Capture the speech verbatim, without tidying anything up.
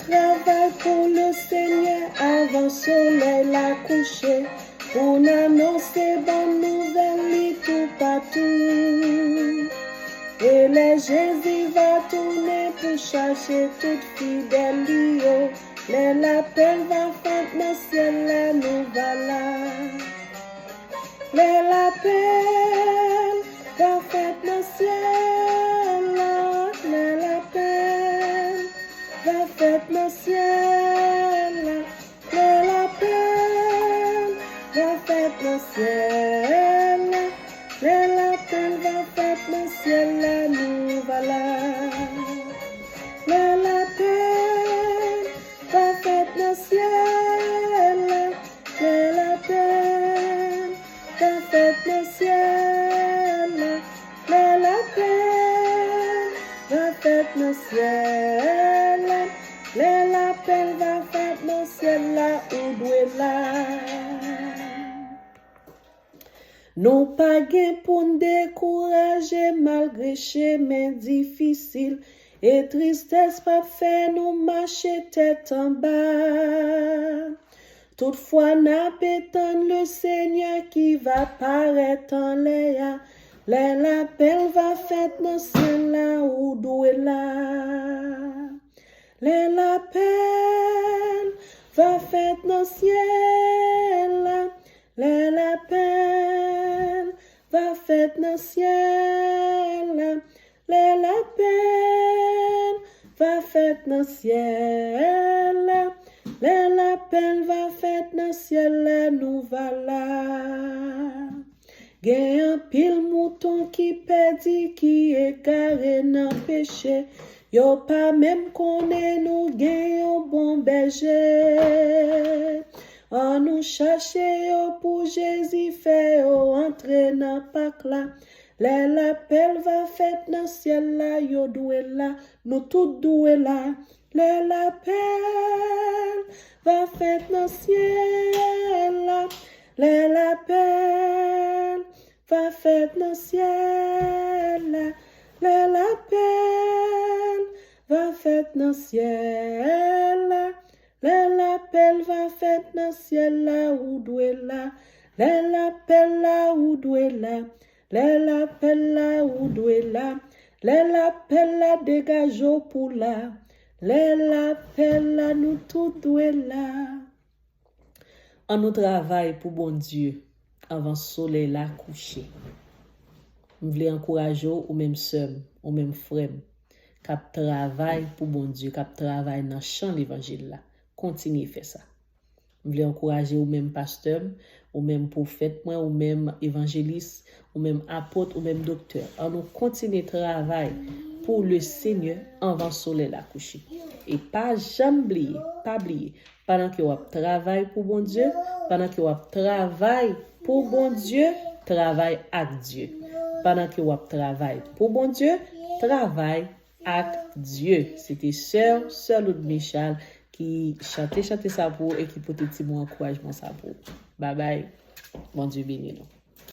Travay pou Lesenyè avan solèy la kouche, pou n anonse bon nouvèl li toupatou. E lè Jezi va tounen pou chache tout fidèl li yo, lè lapèl va fèt nan syèl la, nou va la. Lè lapèl va fèt nan syèl la, lè lapèl va fèt nan syèl la, lè lapèl va fèt nan syèl la, lè lapèl va fèt nan syèl la, nou va la. Lè lapèl va fèt nan syèl la, lè lapèl va fèt nan syèl la, lè lapèl va fèt nan syèl la, lè lapèl va fèt nan syèl la, ou dwe la. Nou pa gen pou n dekouraje malgre chemen difisil e tristès p ap fè nou mache tèt anba. Toutfwa, n ape tann Lesenyè ki va parèt anlè a. Lè lapèl va fèt nan syèl la, ou dwe la. Lè lapèl va fèt nan syèl la, lè lapèl va fèt nan syèl la, lè lapèl va fèt nan syèl la, lè lapèl va fèt nan syèl la, nou va la. Gen anpil mouton ki pèdi, ki egare nan peche. Yo pa menm konnen nou gen yon bon bèje. Annou chache yo pou Jezi fè yo antre nan pak la. Lè lapèl va fèt nan syèl la, yo dwe la. Nou tout dwe la. Lè lapèl va fèt nan syèl la, lè lapèl va fèt nan syèl la, lè lapèl va fèt nan syèl la, lè lapèl va fèt nan syèl la, ou dwe la, lè lapèl la, ou dwe la, lè lapèl la, ou dwe la, lè lapèl la, degaje w pou la, lè lapèl la, nou tout dwe la. Annou travay pou Bondye anvan solèy la kouche. M vle ankouraje w, ou menm sè m, ou menm frè m, k ap travay pou Bondye, k ap travay nan chan levanjil la. Kontinye fè sa. M vle ankouraje ou menm pastè m, ou menm pwofèt mwen, ou menm evanjelis, ou menm apot, ou menm doktè. Annou kontinye travay pou Lesenyè anvan solèy la kouche. E pa janm bliye, pa bliye, pandan ke w ap travay pou Bondye, pandan ke w ap travay pou Bondye, travay ak Dye. Pandan ke w ap travay pou Bondye, travay ak Dye. Se te sè, sè Loud Michal ki chante chante sa pou ou e ki pote ti mo ankourajman sa pou ou. Babay. Bondye beni nou.